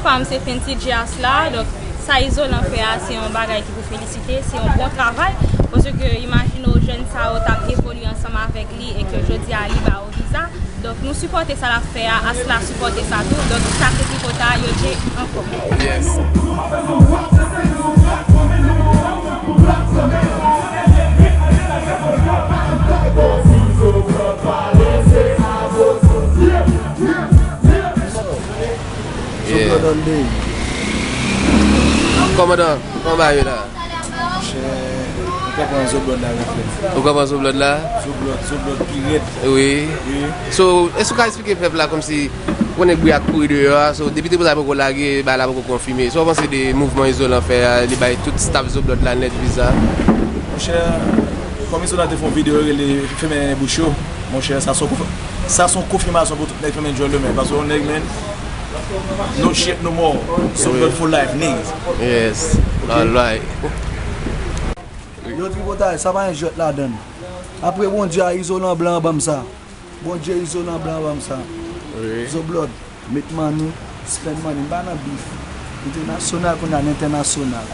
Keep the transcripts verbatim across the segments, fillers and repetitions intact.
Fam se Fenty Jazz la, donk sa Izolan fè a se yon bagay ki pou felisite, se yon bon travay, paske imajine w jèn sa yo t ap evolye ansanm avèk li e ke jodi a li ba yo viza. Donk nou sipòte sa l ap fè a, Asla sipòte sa tou, donk sa se tripotay yo te ankò. Yes. Yeah. Kòmandan, kòman bagay yo la? Monchè, ou konprann Zoblòd la reflèks. Ou konprann Zoblòd la? Zoblòd, Zoblòd pi rèd. Wi. Wi. So, èske w ka eksplike pèp la kòmsi, ou konnen bri a kouri deyò a, so, depi tripotay poko lage, bagay la poko konfime. Sa w panse de mouvman Izolan fè a, li bay tout staff Zoblòd la nèt viza? Monchè, kòm Izolan te fè yon videyo rele Fèmen bouch yo, monchè, sa se yon konf-, sa se yon konfimasyon pou tout nèg fèmen djòl yo, men. Paske yon nèg, men, no shit no more. Zoblòd for life, niggas. Yes. Ok. Alright. Yo, tripotay, sa pa gen jwèt ladann. Apre Bondye a, Izolan blan ban m sa. Bondye, Izolan blan ban m sa. Wi. Zoblòd, make money, spend money. M pa nan bif. Entènasyonal kounye a, entènasyonal.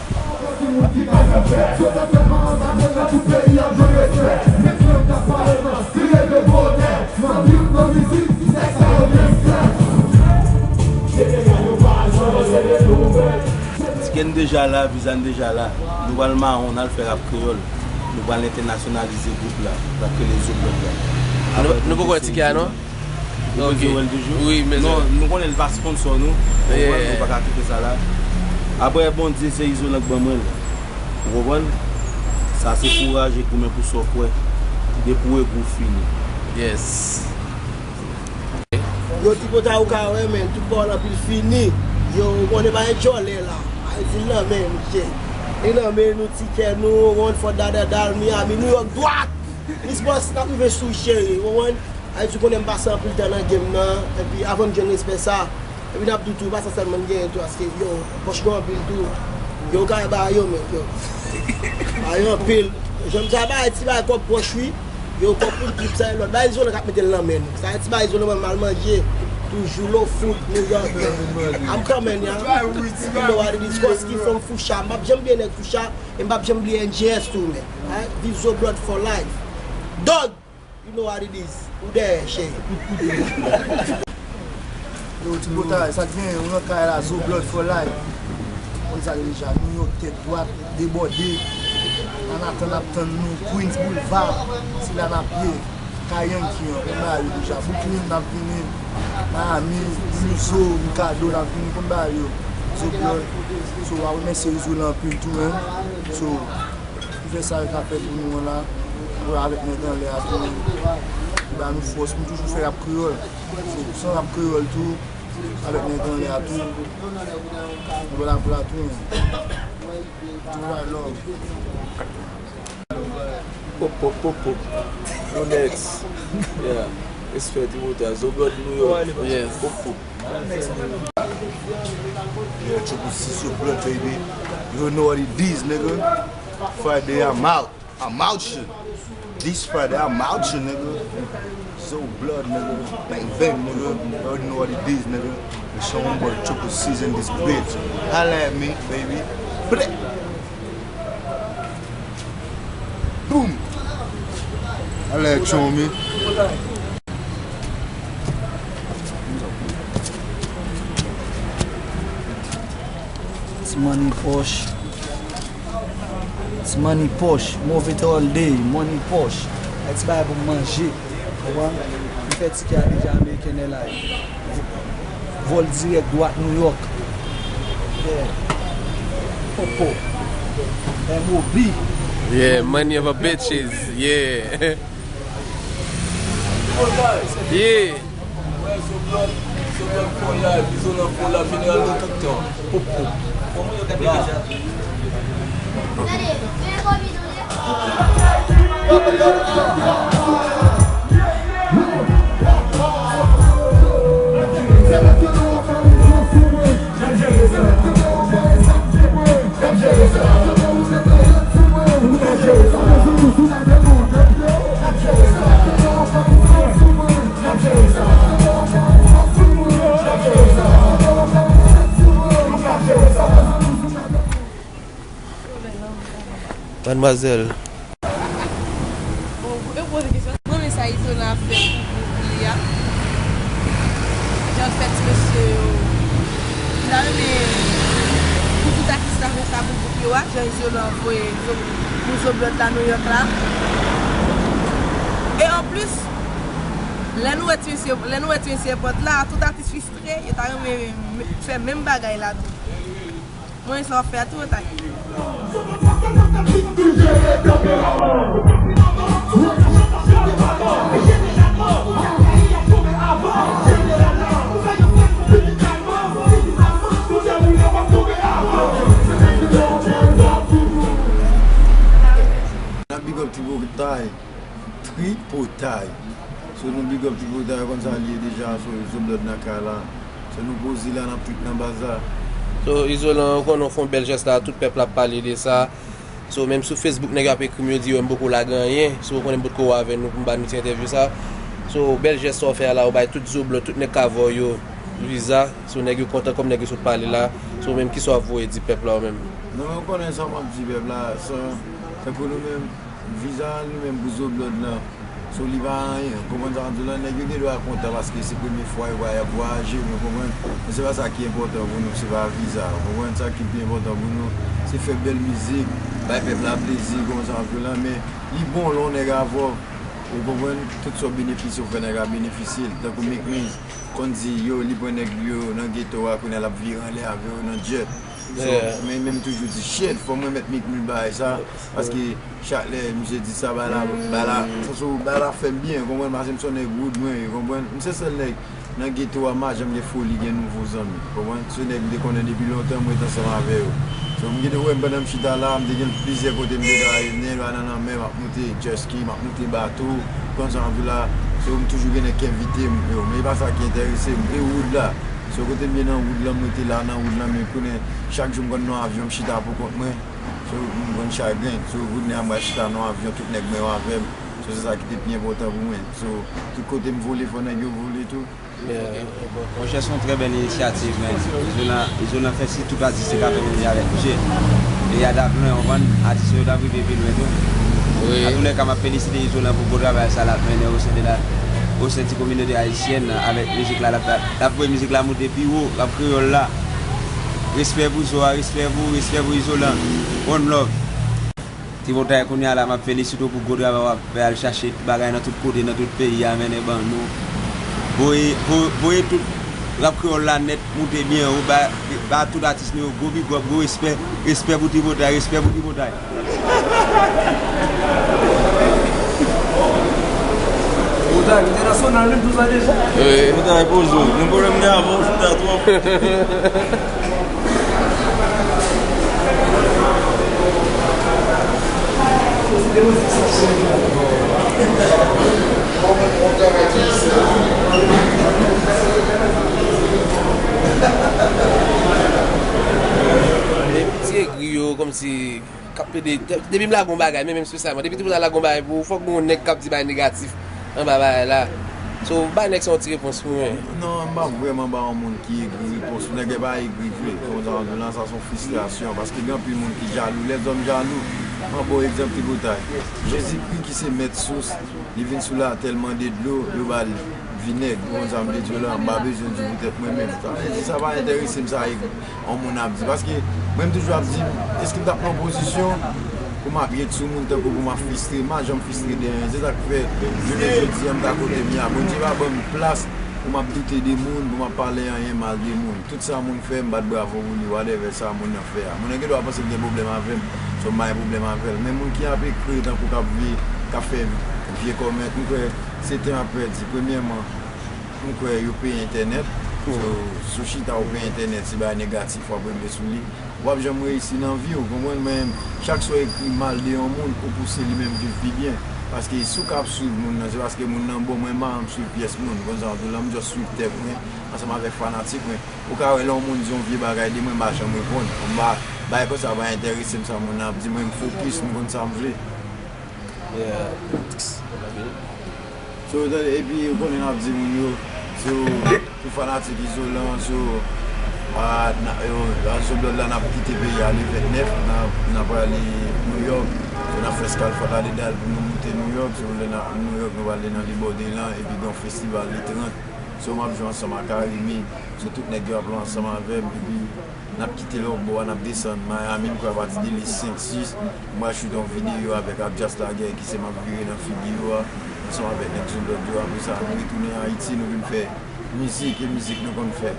Tikè n deja la, viza n deja la. Nou pral mawon, n al fè rap kreyòl. Nou pral entènasyonalize gwoup la, l ap rele Zoblòd la. Nou, nou poko wè tikè a, non? Ou bezwen wè l toujou? Wi, m bezwen. Non, nou konnen l pa sponsò nou. Ou konprann? Yeah. Nou pa ka kite sa la. Apre, Bondye, se Izolan k ban mwen l. Ou konprann? Sa se kouraj e goumen pou sa w kwè. Depi w egou fini. Yes. Yo, tripotay ou ka wè, men, tout bagay anpil fini. Yo, ou konnen pa gen djòlè la. Ayiti nan men nou, cheri. Li nan men nou, tikè nou, ou konprann, Fort Lauderdale, Miami, New York, dwat! Miss Boss, n ap rive sou cheri, ou konprann? Ayiti konnen m pase anpil tan nan game nan, epi avan m jwenn respè sa, epi n ap di w tou, pa sa sèlman m genyen tou, paske, yo, pòch nou anpil tou. Yo, ou ka ba yo, men, yo. Ba yo anpil. Jan m sa ba ti bagay kòb pòch, wi. Yo, kòb pou trip sa, e lòt bagay Izolan k ap mete l nan men nou. Sa, ti bagay Izolan, mwen mal manje. Toujou low food, New York. I'm coming, yeah. You know what it is, Koski from Foucha. M p ap janm bliye nèg Foucha, e m p ap janm bliye N J S tou, men. Alright? Viv Zoblòd for life. Dog! You know what it is. Ou dèyè, cheri. Yo, tripotay, sa k genyen, ou nan kay la, Zoblòd for life. Konn sa deja, New York, tèt dwat, debòde. Manhattan ap tann nou, Queens Boulevard, se la n ap ye. Kay Yankee an, konn bagay yo deja. Brooklyn, n ap vini. Miami, Uzo, Mikado, n ap vini, konn bagay yo. Zoblòd, so, w a remèsye Izolan anpil tou, men. So, Pou fè sa yo ka fè pou nou an la, pou avèk nèg anlè a tou, li ba nou fòs pou nou toujou fè rap kreyòl. So, san rap kreyòl tou, avèk nèg anlè a tou, nou la pou la tou. Tou la love. Pop, pop, pop, pop. Yo, next. Yeah. Respè, Timothy. Zoblòd, New York. Yes. Pop, pop. Yeah, Triple C Zoblòd, baby. You know what it is, nigga. Friday, I'm out. I'm out shit. This Friday, I'm out shit, nigga. Zoblòd, nigga. Bang, bang, nigga. You already know what it is, nigga. It's your homeboy Triple C's in this bitch. Holla at me, baby. Bleh. Boom! Holla at you, homie. Ti money pòch. Ti money pòch. Move it all day. Money pòch. Ay ti bagay pou manje. Konprann? M fè tikè a deja American Airlines. Vòl dirèk dwat New York. Yeah. Popo. M O B. Yeah, money over bitches. Yeah. Yeah. Zoblòd, Zoblòd for life, Izolan for life, jeneral nou tout tan. Popo. Bla. Manmzèl. Bon, e poze kesyon. Mwen, men sa Izolan ap fè pou, pou, pou li a. Jan l fè ti mesye yo. Li ta renmen pou tout atis la konsa pou gwoup yo a. Jan Izolan voye Zo-, pou Zoblòd la Nouyòk la. E anplis, lè nou wè ti mesye, lè nou wè ti mesye pòt la, tout atis fistre, yo ta renmen fè menm bagay la tou. Mwen sa w ap fè a tou retay. N ap big up Tripotay. Tripotay. So nou big up Tripotay, yo konn sa l ye deja. So Zoblòd nan kay la. So nou poze la, n ap trip nan baz la. So Izolan, ou konnen w fè yon bèl jès la, tout pèp la ap pale de sa. So menm sou Facebook nèg yo ap ekri m, yo di yo m poko lage anyen. So ou konnen m potko wè avè nou pou m ba nou ti entèvyou sa. So bèl jès sa w fè a la, ou bay tout Zoblòd, tout nèg k avè w yo viza. So nèg yo kontan kòm nèg yo sot pale la. So menm kisa w ap voye di pèp la ou menm? Non, men ou konnen sa m ap di pèp la, sa, tankou nou menm, viza li menm pou Zoblòd la. So li pa anyen, ou konprann sa m ap di w la? Nèg yo gen dwa kontan paske se premye fwa yo va y ap vwayaje, men ou konprann? Men se pa sa ki enpòtan pou nou, se pa viza, ou konprann? Sa ki pi enpòtan pou nou, se fè bèl mizik, bay pèp la plezi, ou konprann sa m ap di w la? Men li bon lè yon nèg avè w, ou konprann? Tout sa w benefisye w fè nèg la benefisye l, tankou Meek Mill konn di, yo, li pran nèg li yo nan geto a, kounye a l ap vire anlè avè yo nan jet. So, men, men m toujou di, shit, fò m remèt Meek Mill bagay sa, paske chak lè misye di sa, bagay la, bagay la, sa sou, bagay la fè m byen, ou konprann, paske m se yon nèg wood mwen, ou konprann, m se sèl nèg nan geto a, m pa janm gen foli, gen nouvo zanmi, ou konprann, se nèg m te konnen depi lontan, m ret ansanm avè yo. So, m gentan wè m pandan m chita la, m te gen plizyè kote m te ka ale, nan, nan, nan lanmè, m ap moute jet ski, m ap moute bato, konn sa m ap di w la, so, m toujou gen nèg ki envite m, yo, men e pa sa ki enterese m, e wood la. So, kote m ye nan wood lan, m rete la nan wood lan, men konnen chak jou m konn nan avyon, m chita pou kont mwen. So, m konn chagren. So, kounye a m pral chita nan avyon, tout nèg mwen yo avè m. So, se sa ki te pi enpòtan pou mwen. So, tout kote m vole, fò nèg yo vole tou. Monchè, se yon trè bèl inisyativ, men Izolan, Izolan fè si tout atis te ka fè menm jan avèk misye. E y a t ap lwen, ou konprann, atis yo t ap rive pi lwen tou. Wi. Antoulèka, m ap felisite Izolan pou gwo travay sa l ap mennen o sen de la, o sen ti kominote ayisyèn avèk mizik la, l ap, l ap voye mizik la moute pi wo, rap kreyòl la. Respè pou Zo a, respè pou, respè pou Izolan. One love. Tripotay, kounye a la, m ap felisite w pou gwo travay w ap fè, al chache bagay nan tout kote, nan tout peyi a, mennen ban nou. Voye, vo-, voye tout rap kreyòl la nèt, moute byen wo, ba, ba tout atis nou yo gwo big up, gwo respè, respè pou Tripotay, respè pou Tripotay. Tripotay, international, li tou sa deja. Wi. Tripotay, poze w. Nou pwoblèm gen avè w, chita twòp. Ti egri yo, kòmsi, k ap plede, depi m lage yon bagay, men menm espesyalman, depi Tripotay lage yon bagay pou ou, fòk gen yon nèg k ap di bagay negatif anba bagay la. So, bay nèg sa yon ti repons pou mwen. Non, m pa vrèman ba yon moun ki egri repons. Nèg yo pa egri vre. Konn sa m ap di w la, sa se yon fristrasyon. Paske gen anpil moun ki jalou. Lèzòm jalou. Mwen ba w egzanp Tripotay. Jezikri ki se mèt sous, li vin sou latè, l mande dlo, yo ba l vinèg. Ou konn sa m vle di w la, m pa bezwen di poutèt mwen menm. Sa vle di, sa pa enterese m, sa egri. Yon moun ap di. Paske mwen, m toujou ap di, èske m t ap nan yon pozisyon pou m ap ret sou moun tankou pou m ap fristre? M pa janm fristre de anyen. Se sa k fè, jounen jodi a, m ta kote m ye a. Bondye pa ban m plas pou m ap doute de moun, pou m ap pale anyen mal de moun. Tout sa moun fè, m bat bravo pou li, whatever sa moun nan fè a. Moun nan gen dwa panse l gen pwoblèm avè m, so m pa gen pwoblèm avè l. Men moun ki ap ekri tankou k ap vye, k ap fè vye kòmèt, m kwè se tan y ap pèdi. Premyèman, m kwè yo peye entènèt. So, si w chita ou peye entènèt, se bagay negatif w ap rele sou li. W ap janm reyisi nan vi w, konprann? Men chak sa w ekri mal de yon moun, ou pouse li menm viv pi byen. Paske si w ka ap swiv moun nan, se paske moun nan bon. Mwen, m pa janm swiv pyès moun, konn sa m ap di w la, m just swiv tèt mwen ansanm avèk fanatik mwen. Ou ka wè lè yon moun di yon vye bagay de mwen, m pa janm reponn. M pa, bagay konsa pa enterese m, sa moun nan ap di, mwen, m fokis, m konn sa m vle. Yeah. So, tande, epi, ou konnen n ap di moun yo, si w, si w fanatik Izolan, si w, a, na, yo, a, Zoblòd la, n ap kite peyi a le vennèf, n ap, n ap prale Nouyòk. N ap fè eskal Fort Lauderdale pou nou moute New York. Si nou vle n ap New York, nou prale nan Libòde lan, epi gen yon festival le trant. So, m ap jwe ansanm ak Arimi. So, tout nèg yo ap la ansanm avè m. Epi, n ap kite lòtbò a, n ap desann Miami, m kwè apati de le senk, sis, m pral shoot yon videyo avèk Abdias Laguerre ki se m ap vire nan figi yo a, ansanm avèk nèg Zo Blood yo. Apre sa, nou retounen Ayiti, nou vin fè mizik, e mizik nou konn fè.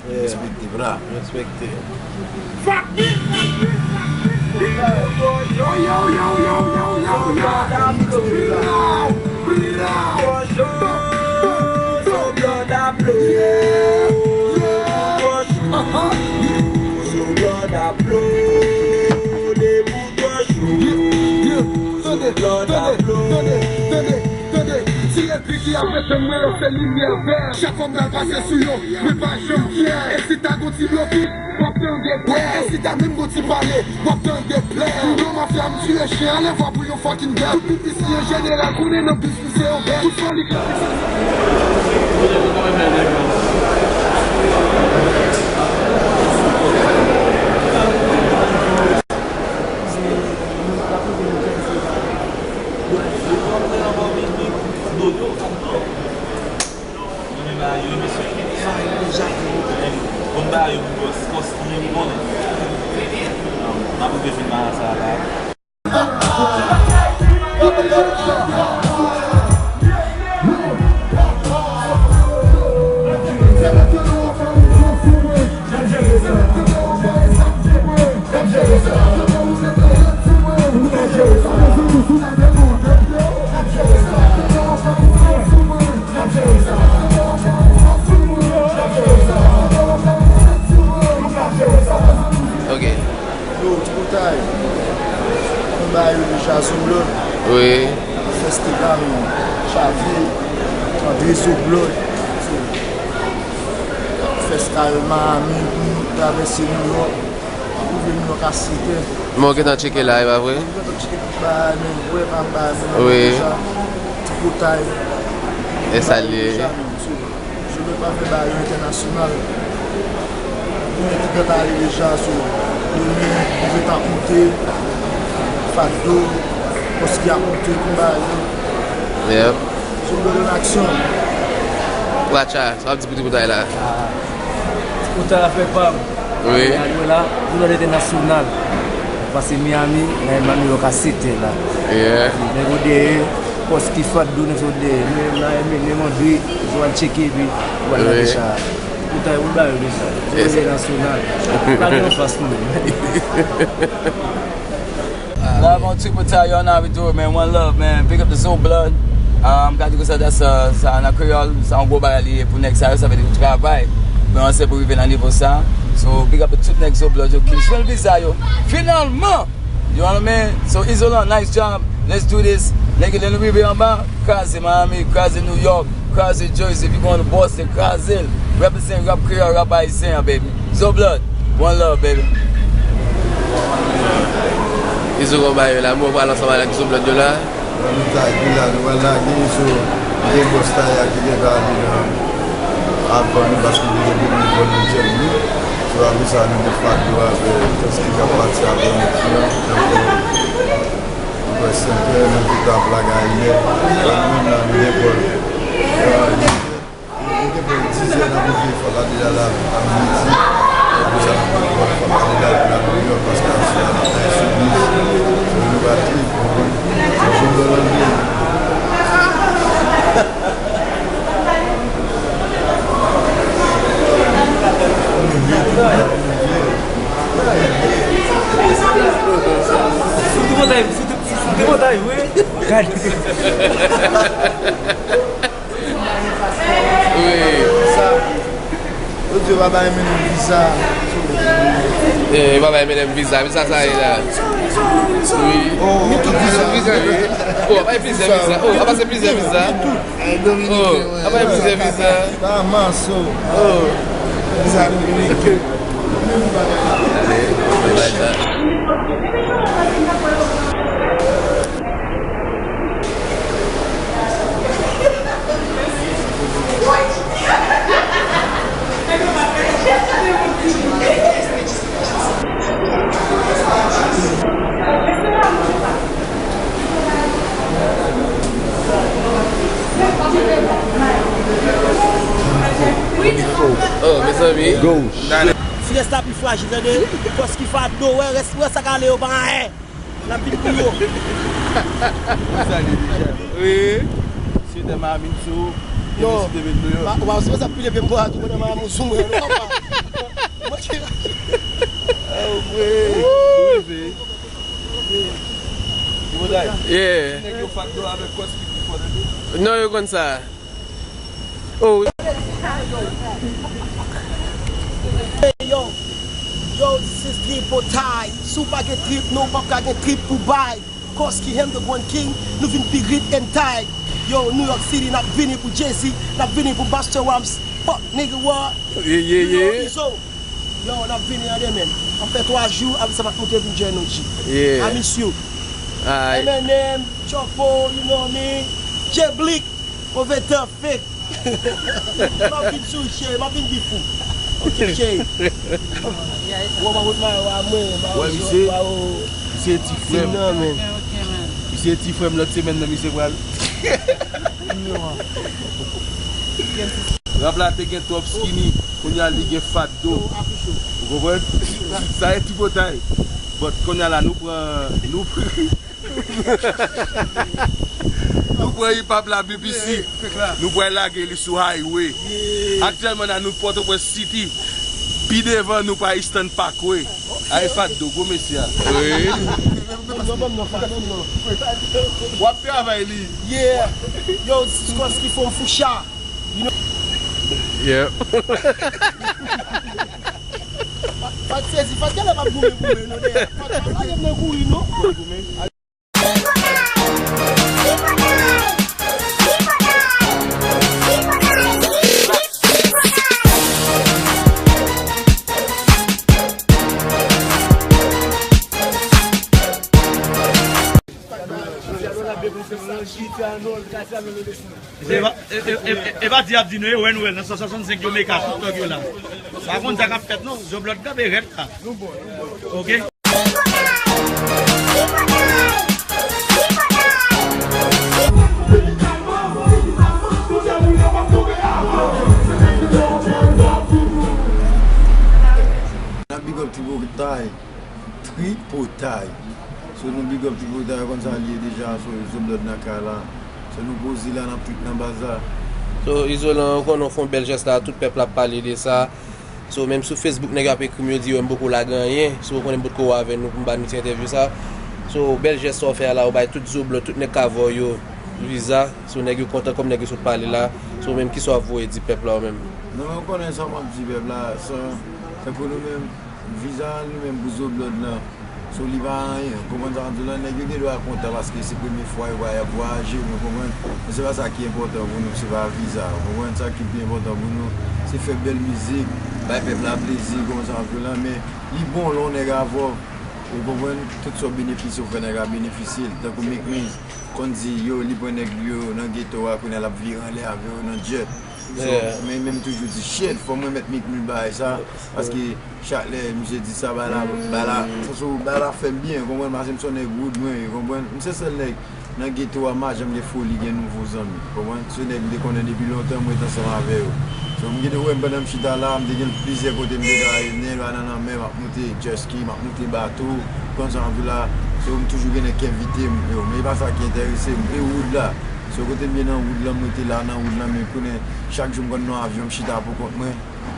Respekte, bra. Respekte. Tande, tande, tande, tande, tande. Si epi ki ap mete mwen yo se limyè vè. Chak fwa m pral pase sou yo, mwen pa janm fyè. E si ta gon ti blokis, w ap tande bwè. E si ta menm gon ti pale, w ap tande plè. Non mafya m tiye chen, ale vwa pou yon fucking bèl. Tout pipis li an jeneral konnen nan bis li se yon bèl. Tout foli k Ok. Yo, ti koutay. Konba yo deja Zo Blood. Wi. Festival Xavier, André Zo Blood. Festival Miami, pou nou travèse New York. Pou vin New York a sèt è. Men w gentan tcheke la, e pa vre? Mwen gentan tcheke tout bagay, men vre pa m bagay, men Wi. Deja. Ti koutay. E sa l ye? Deja, men, so, Zo Blood pa fè bagay yo entènasyonal. Gen ki gentan ale deja, so, yo menm, yo gentan koute, Faddo, Pòski ap koute, konba yo. Yep. Zo Blood an aksyon. Watch out, sa w ap di pou ti koutay la? Ah, ti koutay la fè pa m. Wi. Gade la, Zo Blood entènasyonal. Pase Miami, nan Miami yo ka sèt è la. Yeah. Nèg yo dèyè, Pòski, Faddo, nèg yo dèyè. Nou menm la, Eminem, Andre, nou al tcheke epi nou al lage cha. Ti koutay, ou ba yo deja. Zo Blood entènasyonal. Pa gen anfas nou menm. Love on Triple Tie, you know how we do it, man. One love, man. Big up to Zo Blood. Um, ka di konsa, that's, uh, sa nan kreyòl, sa yon gwo bagay li ye pou nèg sa yo, sa vle di ou travay pou yo anse pou rive nan nivo sa. So, big up to tout nèg Zo Blood yo ki jwenn viza yo. Finalman! You know what I mean? So, Izolan, nice job. Let's do this. Nèg, lè nou rive anba, kraze Miami, kraze New York, kraze Jersey, we gonna Boston, kraze l. Represent rap kreyòl, rap ayisyen an, baby. Zo Blood, one love, baby. Izo konba yo la, mwen pral ansanm avèk Zo Blood yo la. Mizaj, mizaj, nou pral lage, so, gen bòs Taya ki gentan ale nan avan nou, paske li gen de mil vòl li jèn li. So, apre sa, nou gen Faddo avèk Pòski k ap pati avè nou, ki an, ki an, nou pral sèt è, nou gentan ap lage a inè. Sa nou menm la, nou gen vòl. Yo te pran dizè nan rive Fort Lauderdale a midi. Apre sa, nou pran Fort Lauderdale pou n al New York, paske aswè a n ap bay sou bus. So, nou pa trip, konprann? Se jou nan lande. Sou tout montay, sou tout, sou tout montay, wi. Gade. Wi. Yo di yo pa bay Eminem viza. Eh, yo pa bay Eminem viza. Viza sa ye la. Wi. Oh, viza, viza. Oh, ap bay plizyè viza. Oh, ap pase plizyè viza. Oh, ap bay plizyè viza. Sa manso. Oh. Viza dominiken. Oh, mezanmi. Fyès la pi frajil, tande. Kòs ki fado, wè, rès, wè sa k ale yo pa anyen. N ap vin pi wo. Wi. Yo, se te mamin sou. Yo, se te met nou yo. Wa, wa, se sa pile pe mwa tou pandan mamin sou mwen. Mwen ki. Oh, wi. Rive. Yeah. Nèg yo fado avèk kòs ki pi fò, tande. Non, yo konn sa. Oh. Hey, yo, yo, this is Tripotay. Si w pa gen trip, non, w p ap ka gen trip pou bay. Kòs ki hem the one king, nou vin pi grit and tight. Yo, New York City, n ap vini pou Jay-Z, n ap vini pou Busta Rhymes. Fuck, nigga, what? Yeah, yeah, yeah. Izo. Yo, n ap vini an demen. An fè twa jou, apre sa m ap moute vin jwenn nou, G. Yeah. I miss you. Alright. M N M, Chopo, you know me. Jay Blick, Move Tan, fake. M ap vin sou, cheri, m ap vin pi fou. Ok, cheri. Wè, m ap wè mwen, wè, mwen, wè, misye, misye ti frè m. Misye ti frè m, lòt semèn nan, misye pral. Rap la te gen twòp skinny, kounye a li gen fat do. Ou konprann? Sa e Tripotay. But kounye a la, nou pran, nou pran, nou pran hip hop la B B C. Nou pral lage li sou highway. Aktyèlman, la, nou Pòtoprens City. Pi devan, nou pa Eastern Parkway. Ay, fat do, gwo mesye a. Wi. W ap travay li. Yeah. Yo, Kòs ki fò m foucha. You know? Yeah. Fat sezi, Fat genlè p ap goumen goumen non dèyè. Fat pa lage m nan kouri non. E pa, e, e, e, e pa di ap di nou, e wè nou wè l nan san swasannsenk yo meka tout tòg yo la. Pa konn sa k ap fèt non, Zoblòd kanpe rèd la. Ok. N ap big up Tripotay. Tripotay. So nou big up Tripotay, ou konn sa l ye deja. So Zoblòd nan kay la. So nou poze la, n ap trip nan baz la. So Izolan, ou konnen w fè yon bèl jès la, tout pèp la ap pale de sa. So menm sou Facebook nèg yo ap ekri m, yo di yo m poko lage anyen. So ou konnen m potko wè avè nou pou m ba nou ti entèvyou sa. So bèl jès sa w fè a la, ou bay tout Zoblòd, tout nèg k avè w yo viza. So nèg yo kontan kòm nèg yo sot pale la. So menm kisa w ap voye di pèp la ou menm? Non, men ou konnen sa m ap di pèp la, sa, tankou nou menm, viza li menm pou Zoblòd lan. So li pa anyen, ou konprann sa m di w lan? Nèg yo gen dwa kontan paske se premye fwa yo va y ap vwayaje, ou konprann? Men se pa sa ki enpòtan pou nou, se pa viza, ou konprann? Sa ki pi enpòtan pou nou, se fè bèl mizik, bay pèp la plezi, ou konprann sa m di w lan? Men li bon lè yon nèg avè w, ou konprann? Tout sa w benefisye, ou fè nèg la benefisye l. Tankou Meek Mill konn di, yo, li pran nèg yo nan geto a, kounye a l ap vire anlè avè yo nan jet. So, men, men m toujou di, shit, fò m remèt Meek Mill bagay sa, paske chak lè misye di sa, bagay la, bagay la, sa sou, bagay la fè m byen, ou konprann, paske m se yon nèg wood mwen, ou konprann, m se sèl nèg nan geto a, m pa janm gen foli, gen nouvo zanmi, ou konprann, se nèg m te konnen depi lontan, m ret ansanm avè yo. So, m gentan wè m pandan m chita la, m te gen plizyè kote m te ka ale, m te gen dwa nan lanmè, m ap moute jet ski, m ap moute bato, konn sa m ap di w la, so, m toujou gen nèg ki envite m, yo, men e pa sa ki enterese m, e wood la. So, kote m ye nan wood lan, m rete la nan wood lan, men konnen chak jou m konn nan avyon, m chita pou kont mwen.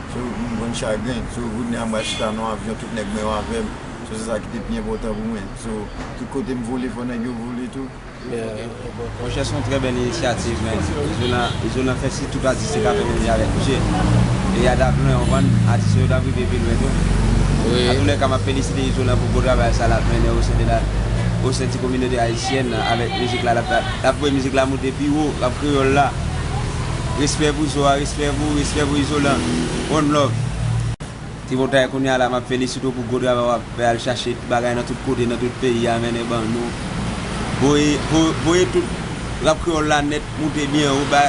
So, m konn chagren. So, kounye a m pral chita nan avyon, tout nèg mwen yo avè m. So, se sa ki te pi enpòtan pou mwen. So, tout kote m vole, fò nèg yo vole tou. Monchè, se yon trè bèl inisyativ, men Izolan, Izolan fè si tout atis te ka fè menm jan avèk misye. E y a t ap lwen, ou konprann, atis yo t ap rive pi lwen tou. Wi. Antoulèka, m ap felisite Izolan pou gwo travay sa l ap mennen o sen de la, o sen ti kominote ayisyèn nan, avèk mizik la, l ap, l ap voye mizik la moute pi wo, rap kreyòl la. Respè pou Zo a, respè pou, respè pou Izolan. One love. Tripotay, kounye a la, m ap felisite w pou gwo travay w ap fè, al chache bagay nan tout kote, nan tout peyi a, mennen ban nou. Voye, vo-, voye tout rap kreyòl la nèt, moute byen wo, ba,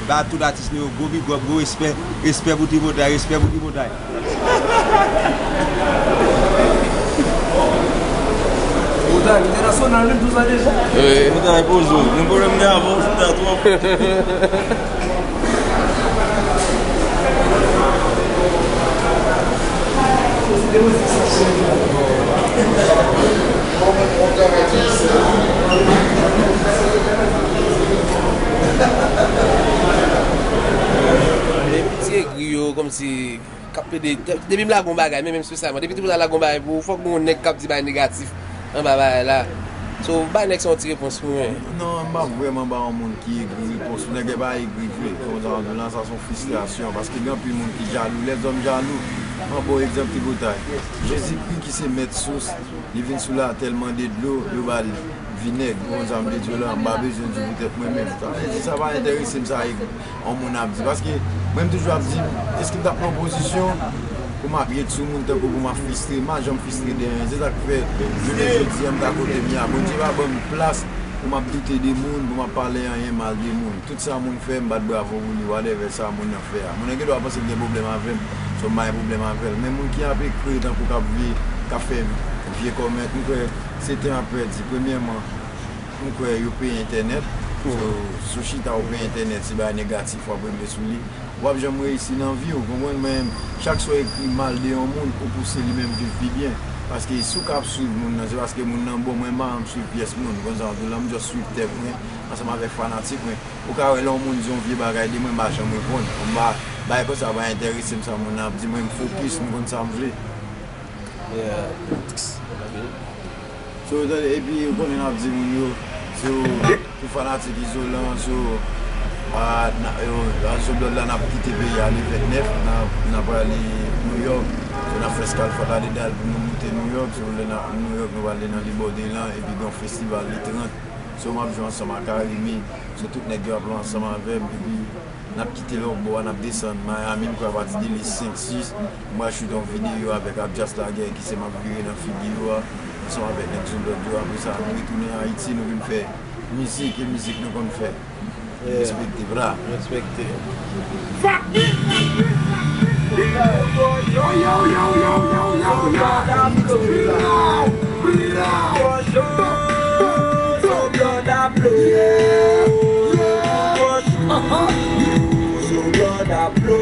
ba tout atis nou yo gwo big up, gwo respè, respè pou Tripotay, respè pou Tripotay. Tripotay, entènasyonal, menm tou sa deja. Wi. Tripotay poze w. Gen pwoblèm gen avè w, chita twòp. Ti egri yo, kòmsi k ap plede, depi m lage yon bagay, men menm espesyalman, depi tou m lage yon bagay pou ou, fòk gen yon nèg k ap di bagay negatif anba bagay la. So, bay nèg sa yon ti repons pou mwen. Non, m p ap vrèman ba yon moun ki egri repons. Nèg la pa egri vre. Konsa, lan, sa se yon fristrasyon. Paske gen anpil moun ki jalou. Lèzòm jalou. Mwen ba w egzanp tripotay. Jezikri ki se mèt sous, li vin sou latè, l mande dlo, yo ba l vinèg. Ou konn sa m vle di w la, m pa bezwen di poutèt mwen menm. Sa vle di, sa pa enterese m, sa egri. Yon moun ap di. Paske mwen, m toujou ap di, èske m t ap nan yon pozisyon pou m ap ret sou moun tankou pou m ap fristre? M pa janm fristre de anyen. Se sa k fè, jounen jodi a, m ta kote m ye a. Bondye pa ban m plas pou m ap doute de moun, pou m ap pale anyen mal de moun. Tout sa moun fè, m bat bravo pou li, whatever sa moun nan fè a. Moun nan gen dwa panse l gen pwoblèm avè m, so m pa gen pwoblèm avè l. Men moun ki ap ekri tankou k ap vye, k ap fè vye kòmènt, m kwè se tan ap pèdi. Premyèman, m kwè yo peye entènèt. So, si w chita ou peye entènèt, se bagay negatif w ap regle sou li. W ap janm reyisi nan vi w, konprann? Men, chak sa w ekri mal de yon moun, ou pouse li menm viv pi byen. Paske si w ka ap swiv moun nan, se paske moun nan bon, mwen m pa janm swiv pyès moun, konn sa m di w la, m just swiv tèt mwen, ansanm avèk fanatik mwen. Ou ka wè lè yon moun di yon vye bagay de mwen, m pa janm reponn. M pa, bagay konsa pa enterese m, sa moun nan ap di, mwen m fokis, m konn sa m vle. Yeah. So, tande, epi ou konnen n ap di moun yo, si w, si w fanatik Izolan, so, a, n a, yo, a, Zo Blòd la, n ap kite peyi a le vennèf, n ap, n ap prale Nouyòk. So, n ap fè eskal Fòtalidal pou nou moute Nouyòk. So, lè n a Nouyòk, nou prale nan Libòde lan, epi gen yon festival le trant. So, m ap jwe ansanm ak Arimi. So, tout nèg yo ap la ansanm avè m, epi n ap kite lòtbò a, n ap desann Miami, m kwè apati de le senk, sis, m pral choute yon videyo avèk Abdias Laguerre ki se m ap vire nan figi yo a, ansanm avèk nèg Zo Blòd yo. Apre sa, nou retounen Ayiti, nou vin fè mizik, e mizik nou konn fè. Respekte, bra. Respekte. Yo, yo, yo, yo, yo, yo, yo. Bri la, bri la. Zo Blòd ap lo. Yeah, yeah. Uh-huh. Zo Blòd ap lo.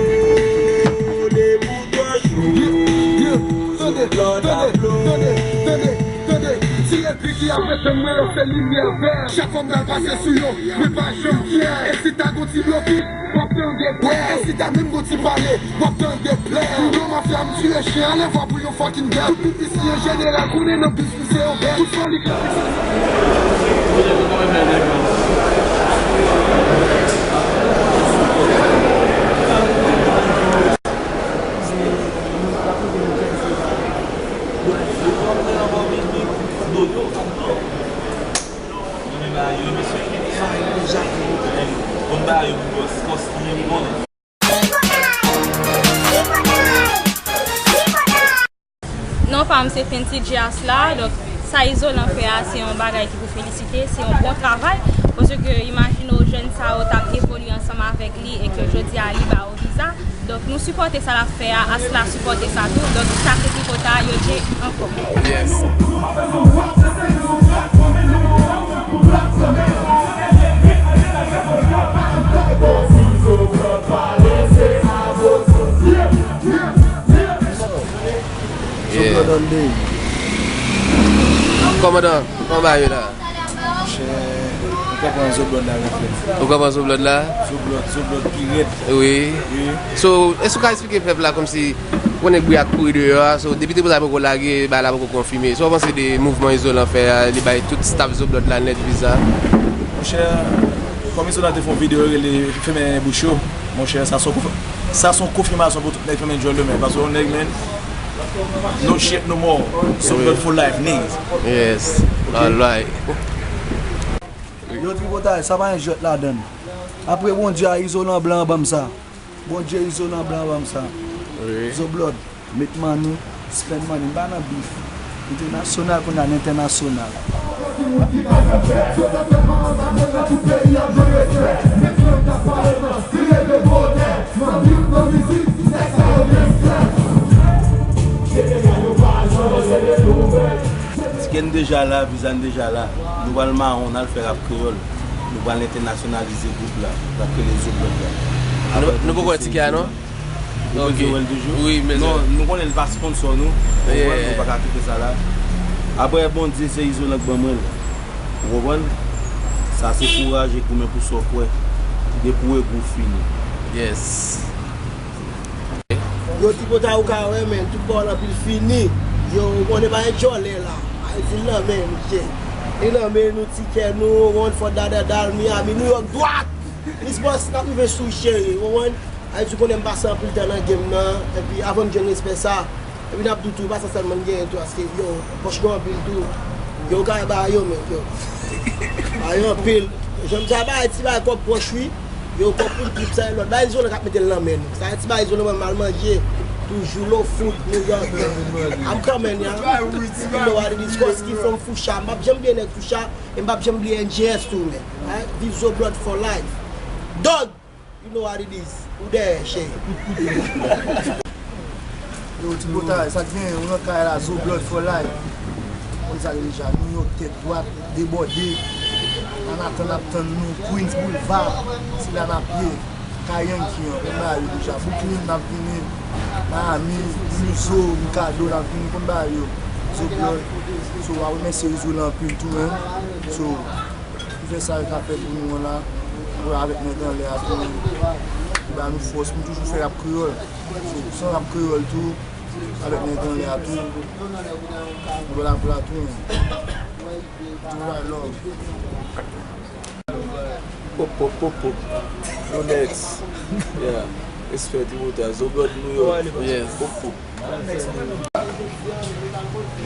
Depi twa jou. Yeah, yeah. Tande, tande, tande, tande, tande. Ti egri ki ap retann mwen, yo fè limyè vè. Chak fwa m pral pase sou yo, mwen pa janm fyè. E si ta gon ti blokis, w ap tande bwè. E si ta menm gon ti pale, w ap tande plè. Pou yon mafya, m tire chen, anlè vwa pou yon fucking bèl. Tout pitisyen jeneral, konnen nan bis nou se yon bèl. Tout foli. Non pa m se Fenty J Asla, donk sa Izolan fè a se yon bagay ki pou felisite, se yon bon travay, paske imajine w jèn sa yo t ap evolye ansanm avèk li e ke jodi a li ba yo viza. Donk nou sipòte sa l ap fè a, Asla sipòte sa tou. Donk sa se tripotay yo je ankò. Yes. Yeah. Kòmandan, kòman bagay yo la? Monchè, ou konprann Zo Blòd la, reflèks. Ou konprann Zo Blòd la? Zo Blòd, Zo Blòd pi rèd. Wi. Wi. So, èske w ka eksplike pèp la kòmsi, ou konnen bri a ap kouri deyò a, so, depi tripotay poko lage, bagay la poko konfime. Sa w panse de mouvman Izolan fè a, li bay tout staff Zo Blòd la nèt viza? Monchè, kòm Izolan te fè yon videyo, rele Fèmen bouch yo. Monchè, sa se yon konf-, sa se yon konfimasyon pou tout nèg fèmen djòl yo, men. Paske yon nèg, men, no shit no more. Zo Blòd for life, niggas. Yes. Ok. Alright. Yo, tripotay, sa pa gen jwèt ladann. Apre Bondye a, Izolan blan ban m sa. Bondye, Izolan blan ban m sa. Wi. Zo Blòd, make money, spend money, m pa nan bif. Entènasyonal, kounye a n entènasyonal. Ticket n deja la, viza n deja la. Nou pral mawon, n al fè rap kreyòl. Nou pral entènasyonalize gwoup la, rap kreyòl Zo Blòd la. Nou, nou poko wè ticket a, non? Ou bezwen wè l toujou? Wi, men non, nou konnen l pa sponsò nou. Ou konprann? Nou pa ka kite sa la. Apre, Bondye se Izolan k ban mwen l. Ou konprann? Sa se kouraj e goumen pou sa w kwè. Depi w egou fini. Yes. Yo, Tripotay, ou ka wè, men, tout bagay anpil fini. Yo, ou konnen pa gen djòlè la. Ayiti nan men nou, cheri. Li nan men nou, tikè nou, ou konprann, Fort Lauderdale, Miami, New York, dwat! Miss Boss, n ap rive sou cheri, ou konprann? Ayiti, ou konnen m pase anpil tan nan game nan, epi avan m jwenn respè sa, epi n ap di w tou, pa sa sèlman m genyen tou, paske, yo, pòch nou anpil tou. Yo, ou ka ba yo, men, yo. Ba yo anpil. Jan m sa ba ti bay kòb pòch, wi. Yo, kòb pou trip sa, e lòt. Bay Izolan k ap mete l nan men nou. Sa, ti bay Izolan mwen mal manje. Toujou low food, New York. I'm coming, yeah. You know what it is. Koski from Foucha. M p ap janm bliye nèg Foucha. E m p ap janm bliye N J S tou, men. Viv Zo Blood for life. Dog! You know what it is. Ou dèyè, cheri. Yo, Tripotay, sa k genyen, ou nan kay la, Zo Blood for life. Konn sa deja, New York, tèt dwat, debòde. Manhattan ap tann nou, Queens Boulevard, se la n ap ye. Kay Yankee an, konn bagay yo deja. Brooklyn, n ap vini. Miami, Uzo, Mikado, n ap vini, konn bagay yo. Zo Blood. So, w a remèsye Izolan anpil tou, menm. So, Li fè sa l ka fè pou nou an la. Mwen avèk nèg anlè a tou. Li ba nou fòs. Nou toujou fè rap kreyòl. So, san rap kreyòl tou, avèk nèg anlè a tou. Nou la pou la tou. Tou la love. Pop, pop, pop, pop. Yo, next. Yeah. Respè Tripotay. Zo Blood New York. Yes. Pop, pop.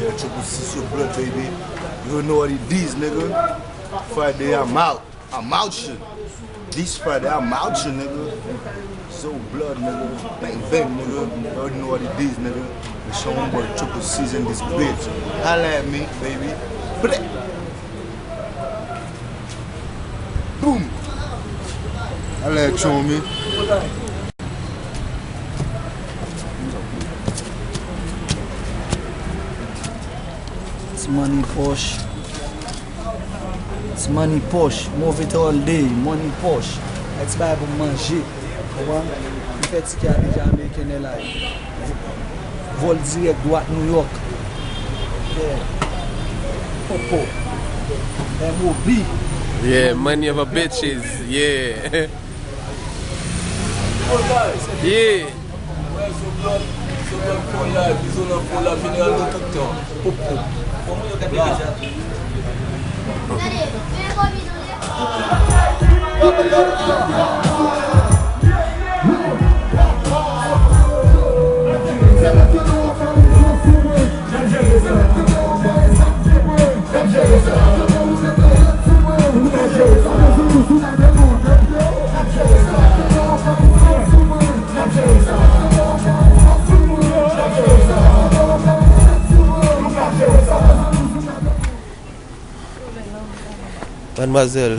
Yeah, Triple C Zo Blood, baby. You know what it is, nigga. Friday, I'm out. I'm out here. This Friday, I'm out here, nigga. Zo Blood, nigga. Bang, bang, nigga. You already know what it is, nigga. It's your homeboy Triple C's in this bitch. Holla at me, baby. Bleh. Boom! Holla at you, homie. Ti money pòch. Ti money pòch. Move it all day. Money pòch. Ay ti bagay pou m manje. Konprann? M fè tikè a deja, American Airlines. Vòl dirèk dwat New York. Yeah. Popo. M O B. Yeah, money over bitches. Yeah. Yeah. Wè, Zo Blood, Zo Blood fò live, Izolan fò live, jeneral nou tout tan. Pop, pop. Madmwazèl.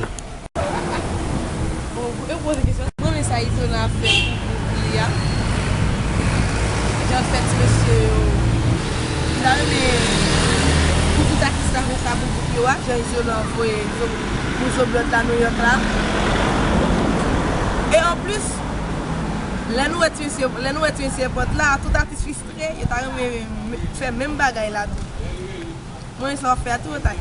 Bon, yo poze kesyon. Mwen renmen sa Izolan ap fè pou gwoup li a. Jan l fè ti mesye yo. M ta renmen pou tout atis la fè sa pou gwoup yo a. Jan Izolan voye Zo, pou Zo Blood la New York la. E anplis, lè nou wè ti mesye, lè nou wè ti mesye pòt la, tout atis fistre, yo ta renmen fè menm bagay la tou. Mwen sa w ap fè a tou, ta.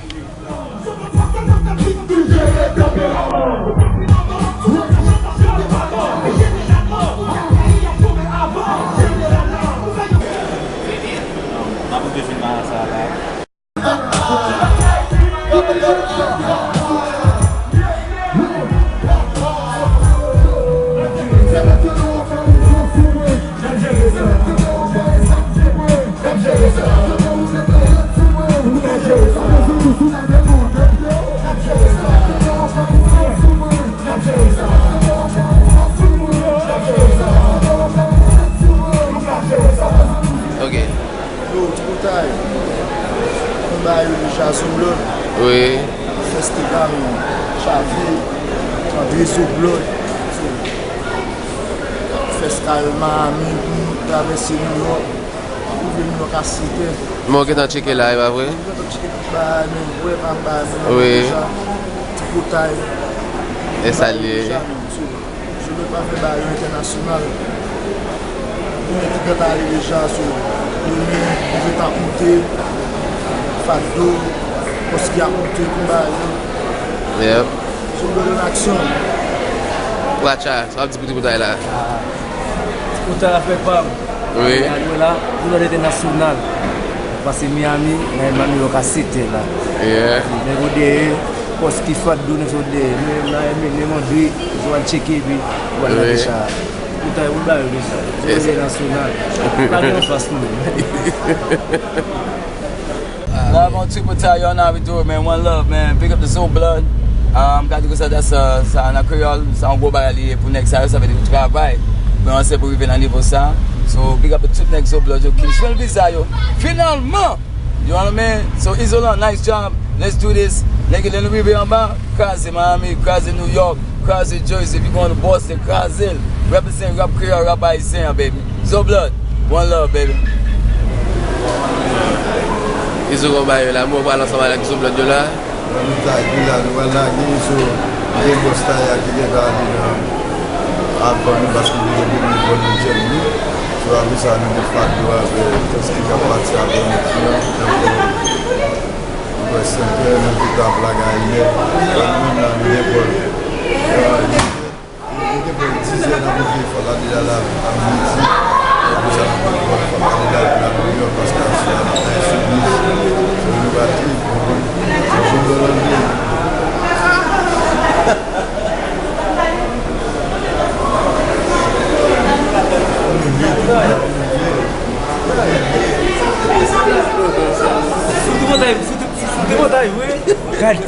Ok. Yo, Tripotay. Konba yo deja Zo Blood. Wi. Fèste Paris, Chave, André Zo Blood. Fèste Miami, pou nou travèse New York. Rive New York a sèt è. Men w gentan tcheke la, e pa vre? M gentan tcheke tout bagay, men vre pa m bagay, men wi. Deja, Tripotay. E sa l ye. Deja, men, so, Zo Blood pa fè bagay yo entènasyonal. Premye ki gentan ale deja, so, yo menm ki gentan ap moute, Fadou, Pòski ap moute, konba yo. Yep. Sou Golden Action. Watcha, sa w ap di pou tripotay la? Tripotay la fè pa m. Wi. Alwe la, pou lòt entènasyonal. Pase Miami, nan Miami yo ka sete la. Yeah. Nèg yo dèyè, Pòski, Fadou, nèg yo dèyè. Men la, men, men Andre, yo al tcheke, epi yo al nan decha. Ou ta, ou ba yo deja. Yes. Yo nasyonal. Pa gen anfas nou menm. Love on Triple Tie, y'all know how we do it, man. One love, man. Big up the Zo Blood. Um, gade konsa, that's, uh, sa nan kreyòl, sa yon gwo bagay li ye pou nèg sa yo, sa vle di ou travay. Men anse pou rive nan nivo sa. So, big up to tout nèg Zo Blood yo ki jwenn viza yo. Finalman! You know what I mean? So, Izolan, nice job. Let's do this. Nèg, lè nou rive anba, kraze Miami, kraze New York, kraze Jersey. If you going to Boston, kraze l. Represent rap kreyòl, rap ayisyen an, baby. Zo Blood, one love, baby. Izo konba yo la, men w pral ansanm avèk Zo Blood yo la. Nan mitan wi la, nou pral lage, so, gen bòs la ki gentan ale nan avan nou, paske nou gen premye vòl nou jwenn li. So, apre sa, nou gen Fadou avèk Pòski k ap pati avè nou, ki nan Washington, nou gen pòl, nou gen pòl dizè nan midi, fò la deja la, a midi. Apre sa, nou gen pòl, fò la deja la, New York, paske aswè a, nou gen soublis. So, nou pati, nou konprann. Se jou de lande. Sou tripotay, sou tripotay, wi. Gade.